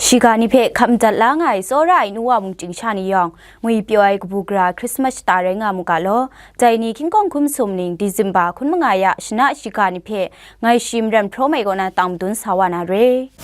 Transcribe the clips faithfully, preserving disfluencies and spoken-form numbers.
Shiga ni hpe hkap madat la nga ai tsawra ai nu wa mung chyingsha ni yawng, ngwi pyaw ai kabu gara Christmas shata rai nga mu ga law. Dai ni hkying hkawng hkum sum ning December hkun manga ya shana shiga ni hpe ngai shi Maren Hpraw Mai kaw na tang madun sa wa na re.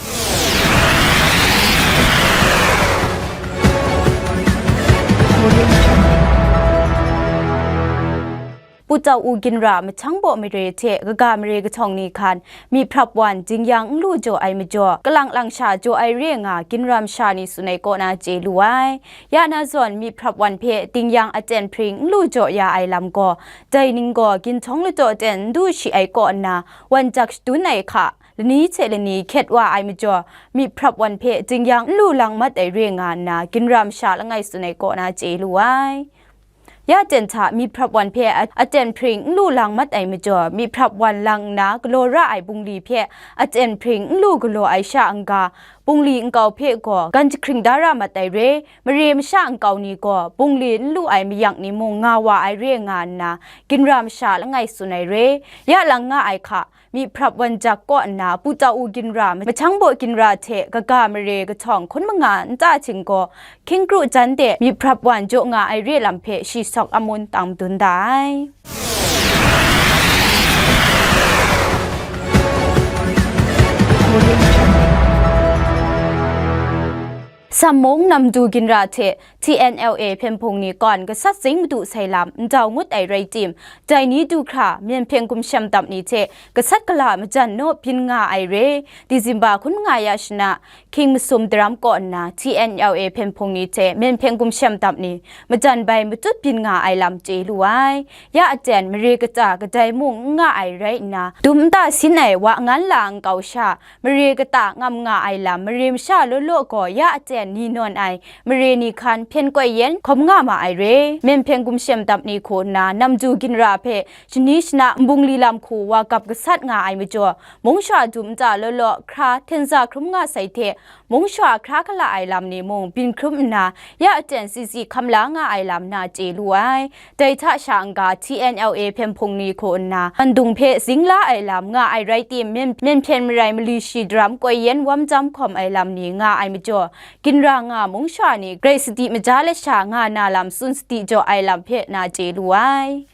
Pu Tau U ginra mahchang baw mare hte kaga mare kahtawng ni hkan, myi hprap wan dingyang n lu jaw ai majaw, kalang lang sha jaw ai re nga, ginra masha ni tsun ai kaw na chye lu ai. Ya na zawn, myi hprap wan hpe dingyang aten hpring n lu jaw ya ai lam gaw, dai ning gaw ginhtawng ladaw ten n du shi ai kaw nna, wan jak shadun ai hka, lani hte lani hkyet wa ai majaw, myi hprap wan hpe dingyang n lu lang mat ai re nga nna, ginra masha langai tsun ai kaw na chye lu ai. Ya ten hta myi hprap wan hpe a-, aten hpring n lu lang mat ai majaw, myi hprap wan lang nna galaw ra ai bungli hpe aten hpring n lu galaw ai sha n-ga, bungli nkau hpe gaw gan jahkring da ra mat ai re. Mare masha nkau ni gaw bungli n lu ai mayak ni mung nga wa ai re nga nna, ginra masha langai tsun ai re. Ya lang nga ai hka, myi hprap wan jak kaw nna, Pu Tau U ginra, mahchang baw ginra hte kaga mare kahtawng hkun manga nta hting gaw, hkying kru jan de myi hprap wan jaw nga ai re lam hpe shi sawk amun tang madun da ai. Sammung Namdu ginra hte T N L A hpyen hpung ni kawn gasat zing madu sai lam ndau ngut ai rai tim, dai ni du hkra Myen Hpyen Gumshem Dap ni hte gasat gala majan naw byin nga ai re. December hkun manga ya shana, hkying masum daram kaw nna T N L A hpyen hpung ni hte Myen Hpyen Gumshem Dap ni majan bai matut byin nga ai lam chye lu ai. Ya aten mare kata kadai mung n nga ai rai nna, dum nta sin ai wa ngan la nkau sha, mare kata ngam nga ai lam, mare masha law law gaw ya aten ni nawn ai mare ni hkan hpyen koi yen hkawm nga ma ai re. Myen Hpyen Gumshem Dap ni hku nna Namdu ginra hpe shani shana nbungli lam hku wa gap gasat nga ai majaw, mungsha dum nta law law hkra htenza hkrum nga sai hte, mungsha hkra hkala ai lam ni mung byin hkrum nna, ya aten sisi hkam la nga ai lam na chye lu ai. Dai hta sha n-ga T N L A hpyen hpung ni hku nna, mandung hpe zing la ai lam nga ai rai tim, myen, myen hpyen marai mali shi daram koi yen wam jam hkawm ai lam ni nga ai majaw, ginra nga mungsha ni grai sadi maja lasha nga na lam tsun sadi jaw ai lam hpe na chye lu ai.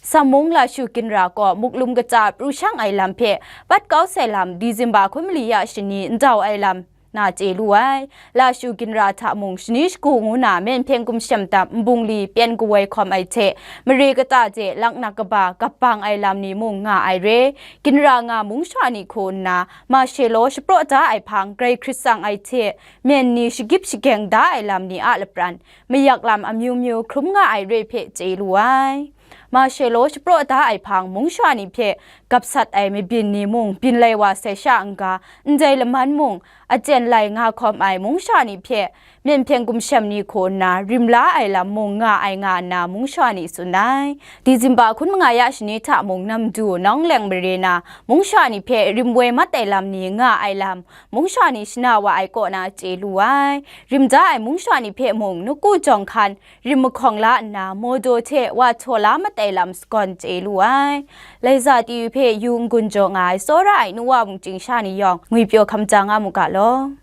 Sammung Lashu ginra gaw muklum kata pru shang ai lam hpe pat kau sai lam, December hkun mali ya shani ndau ai lam na chye lu ai. Lashu ginra hta mung shani shagu ngu na Myen Hpyen Gumshem Dap nbungli pyen kawoi hkawm ai hte, mare kata de laknak kaba gap bang ai lam ni mung nga ai re. Ginra nga mungsha ni hku nna, mashe law shapraw da ai hpang grai hkrit tsang ai hte, myen ni shagip shageng da ai lam ni a lapran, mayak lam amyu myu hkrum nga ai re hpe chye lu ai. Mashe law shapraw da ai hpang mungsha ni hpe gap sat ai mabyin ni mung byin lai wa sai sha n-ga, ndai laman mung aten lai nga hkawm ai mungsha ni hpe Myen Hpyen Gumshem ni hku nna rim la ai lam mung nga ai nga nna mungsha ni tsun ai. December hkun manga ya shani hta mung Namdu nawng leng mare na mungsha ni hpe rim woi mat ai lam ni nga ai lam mungsha ni shana wa ai kaw na chye lu ai. Rim da ai mungsha ni hpe mung nawku jawng hkan rim mahkawng la nna, mawdaw hte wa htaw la mat ai lam sagawn chye lu ai. Laiza T V hpe yu n-gun jaw nga ai tsawra ai nu wa mung chyingsha ni yawng, ngwipyaw hkam ja nga mu ga law.